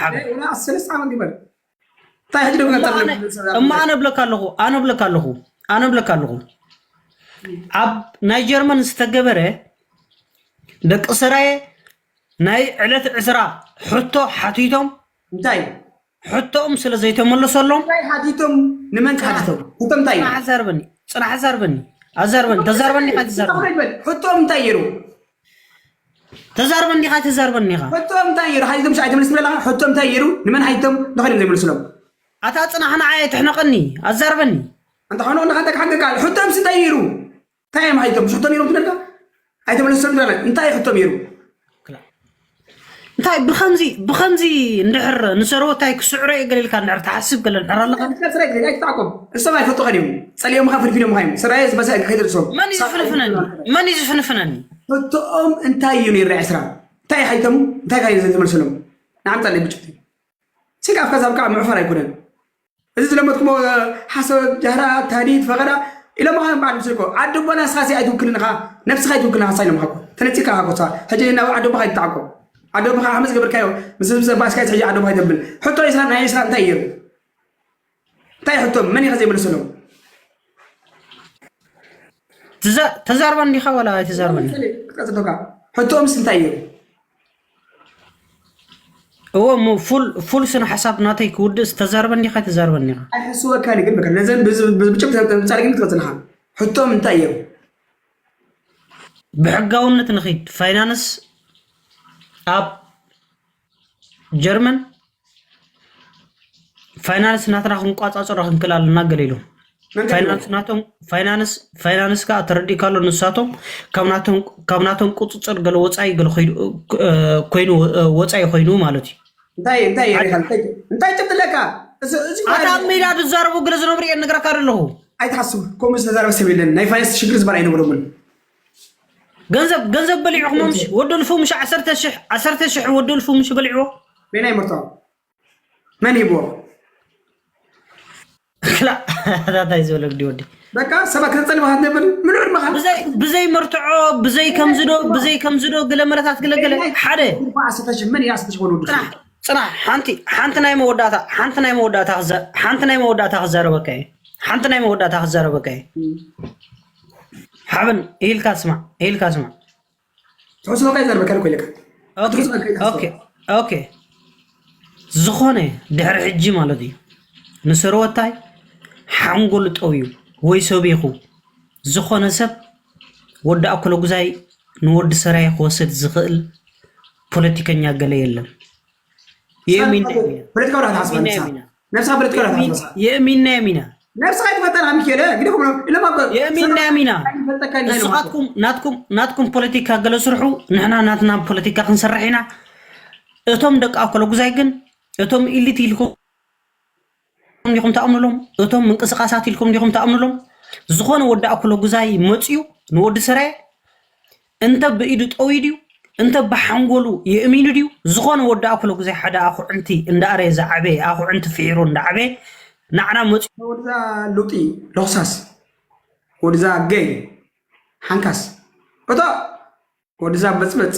ሓበን። ወላ ሰለስተ ዓመት ግበር። እንታይ ሕጂ ደግሞ እሞ ኣነ እብለካ ኣለኹ፣ ኣነ እብለካ ኣለኹ፣ ኣነ እብለካ ኣለኹ። ኣብ ናይ ጀርመን ዝተገበረ ደቂ ሰራየ ናይ ዕለት ዕስራ ሕቶ ሓቲቶም እንታይ ሕቶኦም ስለ ዘይተመለሰሎም እንታይ ሓቲቶም ንመን ሓቲቶም? ሕቶም እንታይ እዩ? ጽናሕ ኣዛርበኒ፣ ጽናሕ ኣዛርበኒ፣ ኣዛርበኒ፣ ተዛርበኒ ኢኻ ተዛርበኒ፣ ሕቶም እንታይ ይሩ? ተዛርበኒ ኢኻ ተዛርበኒ ኢኻ። ሕቶም እንታይ ይሩ? ሓቲቶም ሻይ ተመልስ ትብለካ? ሕቶም እንታይ ይሩ? ንመን ሓቲቶም? ንኸይዶም ዘይመልስሎም? ኣታ ጽናሕ ንዓይ ኣይትሕነቐኒ፣ ኣዛርበኒ። ኣንተ ኾነ ኾነ ሓንተ ክሓንቀቃ ሕቶም እንታይ ይሩ? እንታይ እዮም ሓቲቶም? ሕቶም ይሮም ትነልካ? ኣይተመለሰሎም ትብለና። እንታይ ሕቶም ይሩ? እንታይ ብኸምዚ ብኸምዚ እንድሕር ንሰረወታይ ክስዕሮ እየ ገለ ኢልካ እንድሕር ትሓስብ ገለ እንድሕር ኣለኻ ኣይትታቆም። እሶም ኣይፈልጡኸን እዮም። ጸሊኦምኻ ፍልፊሎምኻ እዮም። ሰራየ ዝበሳ ከይደርሶም መን እዩ ዝፍንፍነኒ? መን እዩ ዝፍንፍነኒ? ሕቶኦም እንታይ እዩ ነይሩ? ዕስራ እንታይ ሓይቶም እንታይ ካዩ ዘይተመልሰሎም? ንዓም ጸለይ ብጭቲ ሲካ ኣፍካ ዛብካ ምዕፋር ኣይኮነን። እዚ ዝለመድኩሞ ሓሰብ ጃህራ ታዲት ፈቐዳ ኢሎም ኻ በዓል ምስልኮ ዓዲ ኣቦና ስኻ ሲ ኣይትውክልን ኢኻ ነብስኻ ኣይትውክልን ኢኻ ኢሎም ኻኮ ተነጺካ ኻኮ ሳ ሕጂ ናብ ዓዲ ኣቦኻ ይትዓቆ ዓዲ ኣቦኻ ሓመዝ ገበርካዮ ምስ ሰብ ባስካ ሕጂ ዓዲ ኣቦኻ ይተብል ሕቶ ኢስራ ናይ ኢስራ እንታይ እዩ እንታይ ሕቶ መን ኢኻ ዘይመልሰሎም ተዛርባ እንዲኻ ዋላ ኣይተዛርበን ቀጥቶካ ሕቶምስ እንታይ እዩ እዎ እሞ ፉል ፉል ስነ ሓሳብ ናተይ ክውድእ ዝተዛርበ እንዲኻ ኣይተዛርበ እንዲኻ ኣይሕስወካ ግን በቃ ነዘን ብጭብጥ ተምጻር ግን ክትቀጽልኻ ሕቶም እንታይ እዮም ብሕጋውነት ንኺድ ፋይናንስ ኣብ ጀርመን ፋይናንስ ናትና ክንቋጻጸሮ ክንክእል ኣለና ገለ ኢሎም ፋይናንስ ናቶም ፋይናንስ ፋይናንስ ከዓ ተረዲእካ ኣሎ ንሳቶም ካብ ናቶም ቁፅፅር ገለ ወፃኢ ገለ ኮይኑ ወፃኢ ኮይኑ ማለት እዩ እንታይ እንታይ እንታይ ጭብጥለካ ኣታ ሜዳ ዝዛረቡ ገለ ዝነብሩ እየ ነግረካ ኣለኹ ኣይትሓስቡ ከምኡ ዝተዛረበ ሰብ የለን ናይ ፋይናንስ ሽግር ዝበል ኣይነበረምን ገንዘብ ገንዘብ በሊዕኹም ምሽ ወዲ ልፉ ምሽ ዓሰርተ ሽሕ ዓሰርተ ሽሕ ወዲ ልፉ ምሽ በሊዕዎ በናይ ምርቶ መን ሂብዎ ታይ ዝበለ ግዲ ወዲ በቃ ሰባት ከተፀልመካ ትነብር ምሉእ ዕድመኻ ብዘይ መርትዖ ብዘይ ከምዝዶ ብዘይ ከምዝዶ ግለ መለታት ግለ ገለ ሓደ መን ፅናሕ ሓንቲ ሓንቲ ናይ መወዳእታ ሓንቲ ናይ መወዳእታ ሓንቲ ናይ መወዳእታ ክዛረበካ ሓንቲ ናይ መወዳእታ ክዛረበካ ሓበን ኢልካ ስማዕ ኢልካ ስማዕ ትሕስቦ ከይዘርበካ እኮ ኢለካ ኦኬ ዝኾነ ድሕሪ ሕጂ ማለት እዩ ንሰረወታይ ሓንጎሉ ጠውዩ ወይ ሰቢኹ ዝኾነ ሰብ ወዲ ኣኮለጉዛይ ንወዲ ሰራየ ክወስድ ዝኽእል ፖለቲከኛ ገለ የለን የእሚን ነብስኻ ፖለቲካዊ ዳሕታ ሓስባ ነብስኻ ፖለቲካዊ ዳሕታ ሓስባ የእሚንና የሚና ነብስኻ ይትፈጠር ሚኪኤለ ግዲ ክብሎ ኢሎም ኣኮ የእሚንና የሚና ንስኻትኩም ናትኩም ናትኩም ፖለቲካ ገለ ስርሑ ንሕና ናትና ፖለቲካ ክንሰርሕ ኢና እቶም ደቂ ኣኮለጉዛይ ግን እቶም ኢሊት ኢልኩም ዲኹም ትኣምኑሎም እቶም ምንቅስቃሳት ኢልኩም ዲኹም ትኣምኑሎም ዝኾነ ወዲ ኣኮለጉዛይ መፅዩ ንወዲ ሰራየ እንተ ብኢዱ ጠውዩ ድዩ እንተ ብሓንጎሉ የእሚኑ ድዩ ዝኾነ ወዲ ኣኩሎ ግዜ ሓደ ኣኹዕንቲ እንዳኣረየ ዝዓበየ ኣኹዕንቲ ፍሒሩ እንዳዓበየ ናዕና መፂኡ ወድዛ ሉጢ ሎኽሳስ ወድዛ ገይ ሓንካስ እቶ ወድዛ በፅበፅ